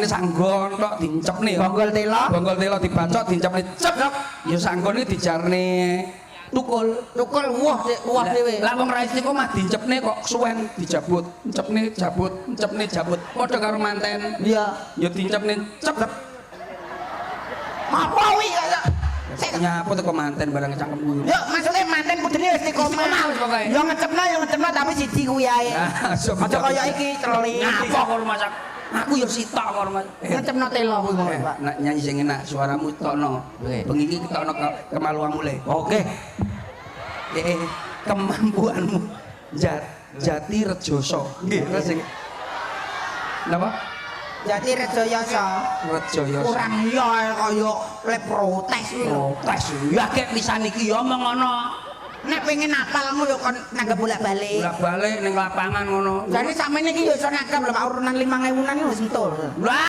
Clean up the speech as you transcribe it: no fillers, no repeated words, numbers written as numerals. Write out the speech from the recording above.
Ini sanggon tok dincepne ya. Bonggol telo. Bonggol telo dibacok dincepne cep. Ya sanggon iki dijarne tukul. Tukul woh woh dhewe. Lah wong ra istiqomah dincepne kok suwen dijabut, encepne jabut, encepne jabut. Padha karo manten. Iya. Ya dincepne cep. Apa wi kaya sik. Nyapa teko manten barang cangkemku. Yo maksudnya manten kudune wis istiqomah. Istiqomah wis pokoke. Yo ngecepno tapi siji kuwi ae. Nah, Aja kaya iki celik. Nyapa kok masak. Aku ya sitok kok rumah. Ngecepno telo kuwi mau, Pak. Nak nyanyi sing enak, suaramu tokno. Oke. Bengi iki ketokno kemaluanmu le. Oke. Kemampuanmu. Jati Rejoso. Nggih, terus sing. Napa? Jati Rejo Yoso. Rejo Yoso. Kurang ya kaya le protes kuwi lho. Protes. Ya kek pisan iki ya omong ngono. Nek pengen apalmu yo kon nanggap bolak-balik. Bolak-balik ning lapangan ngono. Jane sakmene iki yo iso nanggap lho Pak, urunan 5000-an iki wis entul. Lah.